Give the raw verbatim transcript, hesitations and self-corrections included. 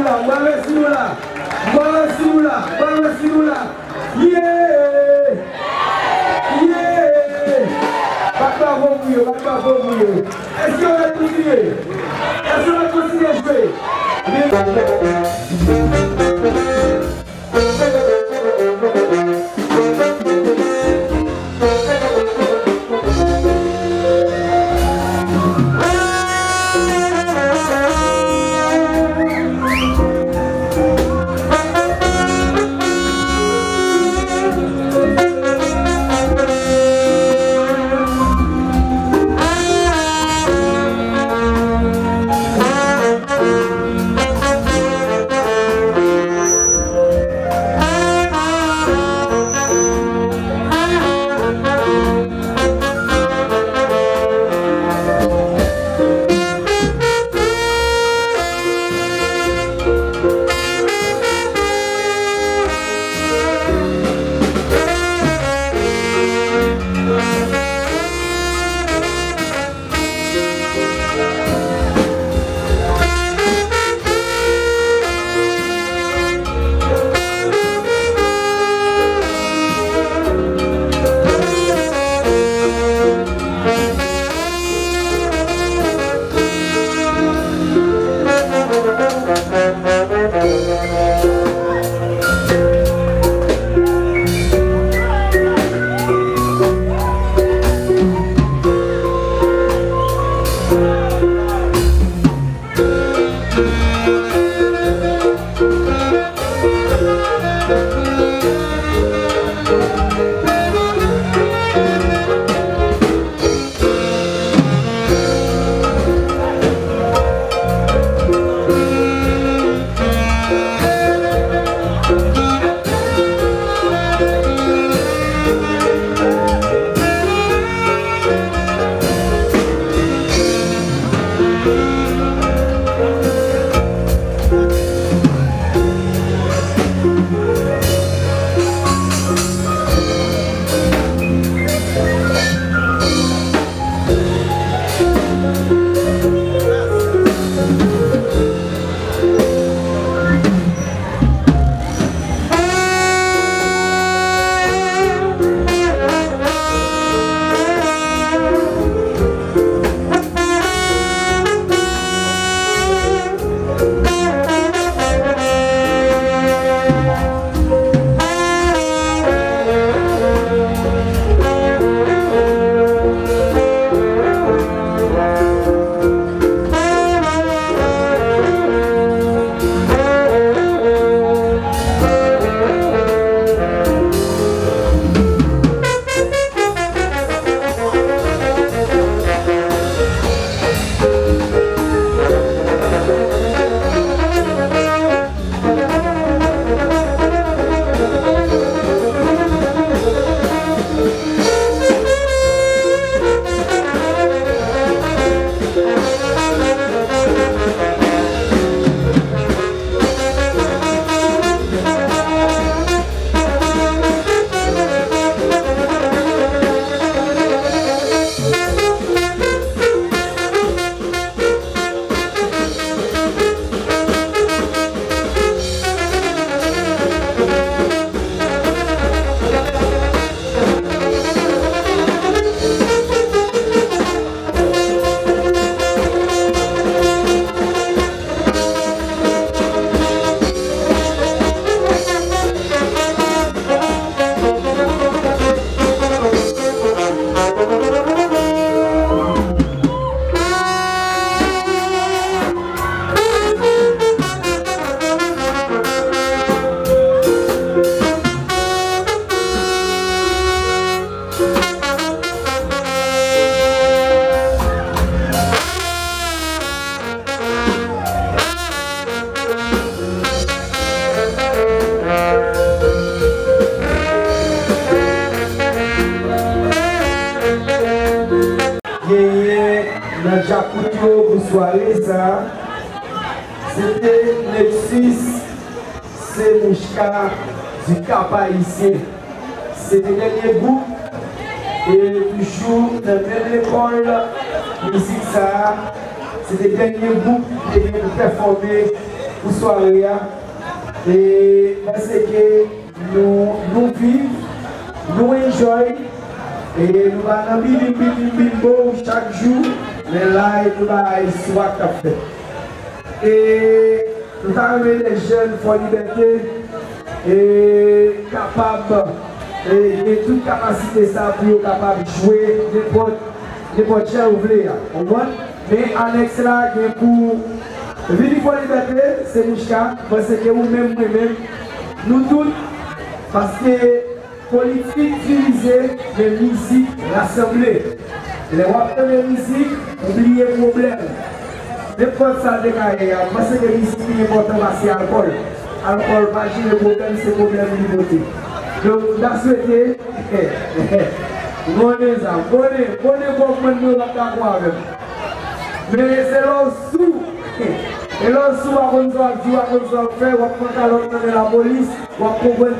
Bravo si nou la. Bravo si nou la. Bravo si nou la. Yeah! Yeah! Bat bravo pou yo, bat bravo pou yo. Èske yo kontinye? Èske yo kontinye jwe? Genyen nan djakout yo pou sware sa, se te Lexus Semouchka du Cap-Haïtien. Se te dènye gwoup, e toujou nan menm lekòl mizik sa a, se te dènye gwoup ki te gen pou pèfòme Pou sware a, e paske nou, nou viv, nou enjoy, e nou pa nan bidim, bidim, bimbo chak jou, men la e nou bay swag k ap fèt. E nou ta renmen lè jèn Fò Libète e kapab e gen tout kapasite sa pou yo kapab jwe nenpòt, nenpòt jan yo vle a. Konprann? Men anèks la gen pou vini Fò Libète, se Mouchka, paske ou menm, mwen menm, nou tout, paske politik divize, men mizik rasanble. Lè w ap tande mizik, ou bliye pwoblèm. Nenpòt sa l te ka ye a, m panse ke mizik pi enpòtan pase alkòl. Alkòl pa jere pwoblèm, se pwoblèm li pote. Donk, m ta swete, m konnen sa, m konnen, m konnen kòk mwen mwen w ap dakò avè m. Men se lè w sou, e lè w sou, w pa konn sa w ap di, w pa konn sa w ap fè, w ap pran kalòt nan men lapolis, w ap konprann.